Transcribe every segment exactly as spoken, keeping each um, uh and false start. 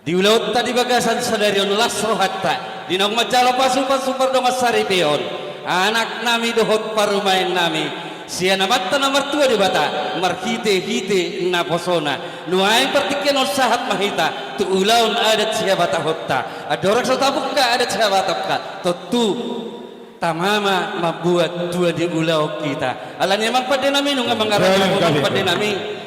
Di ulaonta di bagasan sadari on las rohanta, di naung manjalo pasupasu pardongansaripeon, anaknami dohot parumaennami, sian Amanta na martua Debata, marhitehite naposona. Nuaeng partingkian on sahat ma hita tu ulaon adat sihabatahonta. Andorang so tabungka adat sihabatahonta, tontu tama ma mambuat tua ni ulaon hita. Alani i amang pandenami, nunga mangaranto amang pandenami.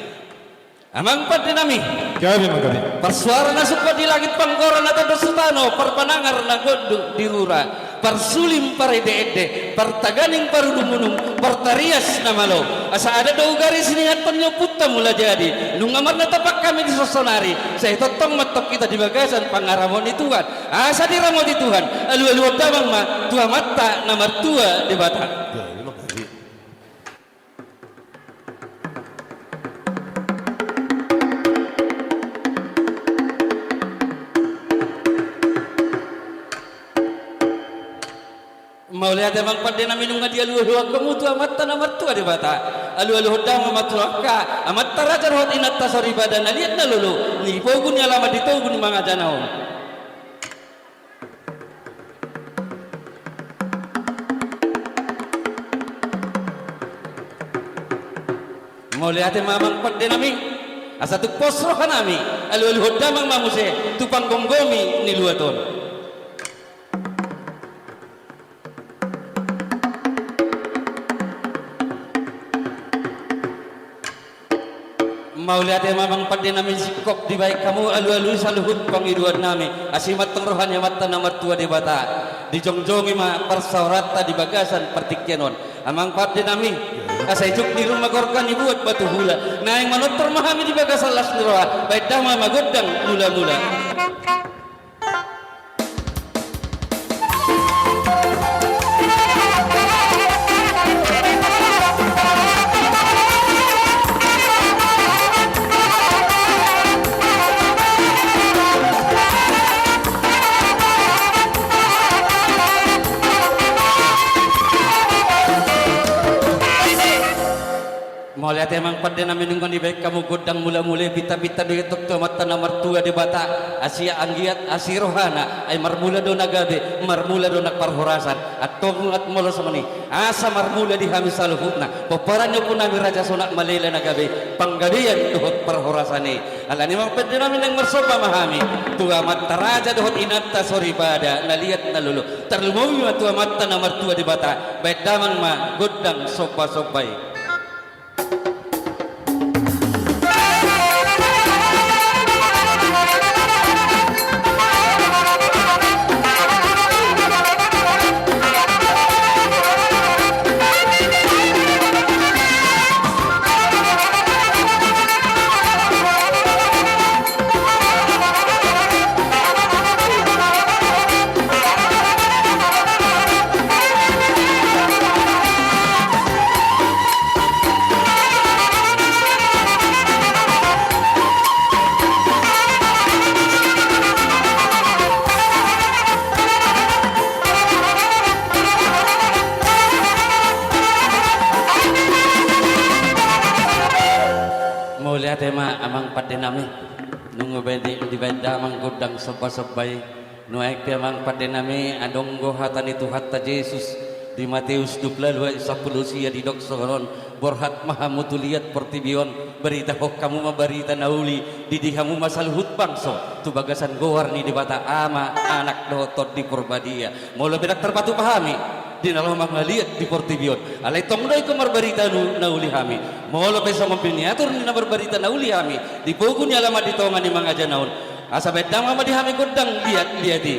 Amang pandenami. Gabe ma gabe. Parsuara na sungkot di langit, panggora na tondong tu tano, parpanangar na gondung di rura, parsulim parendeende, partaganing parunungunung, partarias na malo. Asa adat do ugaris ni hata ni ompunta Mulajadi, nunga marnatapak hami di son sonari, sai tongtong ma antong hita di bagasan pangaramoti ni Tuhan. Asa diramoti Tuhan, alualuhon damang ma tu Amanta na martua Debata. Gabe ma gabe. Mauliate amang pandenami, nunga dialualuhon hamu tu Amanta na martua Debata. Alualuhon damang ma tu angka amanta raja dohot inanta soripada na liat na lolo, di pogu ni alaman, di togu ni mangaja na on. Mauliate ma amang pandenami, asa tung pos rohanami, alualuhon damang ma muse tu panggomgomi ni luat on. Mauliate ma amang pandenami, singkop dibahen hamu alualuhon saluhut pangidoannami, asi ma antong roha ni Amanta na martua Debata, dijongjongi ma parsaoranta di bagasan partingkian on. Amang pandenami, asa ijuk ni ruma gorga ni buat batu hula, naeng manortor ma hami di bagasan las ni roha, bahen damang ma gondang mulamula. Mauliate amang pandenami, nunga dibahen hamu gondang mulamula, pinta-pinta do i antong tu Amanta na martua Debata, asi anggiat asi rohana, ai marmula do na gabe, marmula do na parhorasan. Antong nunga molo songon i, asa marmula di hami saluhutna, pomparan ni ompunami Raja Sonak, malela na gabe panggabean dohot parhorasan i. Alani i amang pandenami, naeng marsomba ma hami tu amanta raja dohot inanta soripada na liat na lolo, tarlumobi ma tu Amanta na martua Debata, bahen damang ma gondang sombasomba i. Mauliate ma amang pandenami, nunga dibahen damang gondang sombasomba i. Nuaeng pe amang pandenami, adong do hata ni Tuhanta Jesus di Mateus dua pulu lua ayat sampulu sia, didok songon on: Borhat ma hamu tu liat portibi on, baritahon hamu ma barita na uli, didi hamu ma saluhut bangso tu bagasan goar ni Debata Ama, Anak dohot Tondi Porbadia. Molo pe ndang tarpatupa hami di na laho mangaliat di portibi on, alai tong do ingkon marbarita na uli hami. Molo pe songon miniatur ni na marbarita na uli hami di pogu ni alaman, di tonga ni mangaja na on, asa bahen damang ma di hami gondang liat-liat i.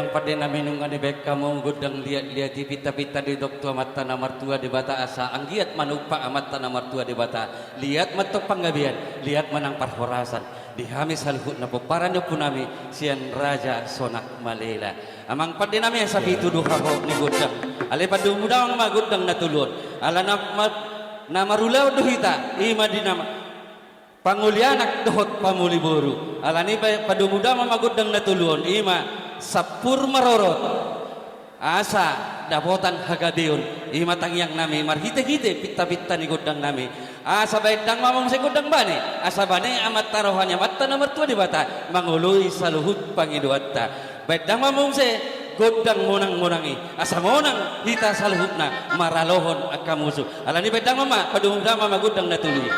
Pande nami, nunga dibaen hamu gondang liat-liat i, pinta-pinta didok tu Amanta na martua Debata asa anggiat manumpak Amanta na martua Debata. Liat ma antong panggabean, liat ma nang parhorasan di hami saluhutna pomparan ni ompu nami sian Raja Sonak Malela. Amang pande nami, asa pitu do haho ni gondang. Alai padomu damang ma gondang na tolu on. Ala na ma-, na marulaon do hita, i ma di nama pangoli anak dohot pamuli boru. Alani i pa-, padomu damang ma gondang na tolu on, i ma sampur marorot asa dapotan hagabeon. I ma tangiang nami marhite-hite pinta-pinta ni gondang nami. Asa baen damang ma muse gondang bane, asa bane amanta roha ni Amanta na martua Debata mangoloi saluhut pangidoanta. Baen damang ma muse gondang monang-monang i, asa monang hita saluhutna maralohon angka musu. Alani i baen damang ma, padomu damang ma gondang na tolu i.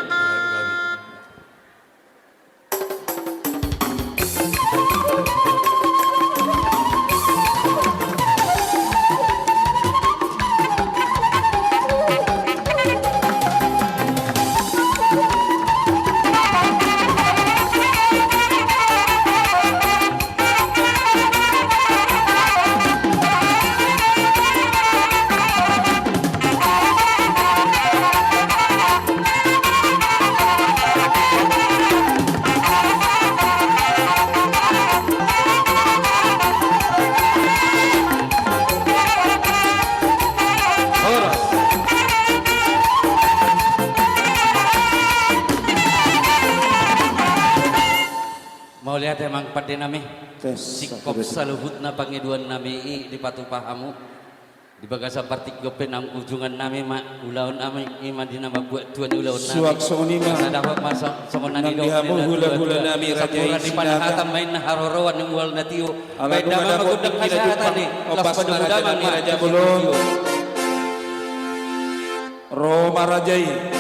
Mauliate amang pande nami. Singkop saluhutna pangidoan nami i dipatupa hamu. Di bagasan partingkian pe nang ujungan nami ma ulaon nami, i ma di na mambuat tua ni ulaon nami. Suang songon i ma. Asa dapot ma so-, songon na nidok di hamu hula-hula nami, Raja i Sinaga. Panahatan ma inna haroroan ni mual na tio. Ala nunga dapot gondang i, Raja i. Las padomu damang ma, Raja Bolon. Ro ma Raja i.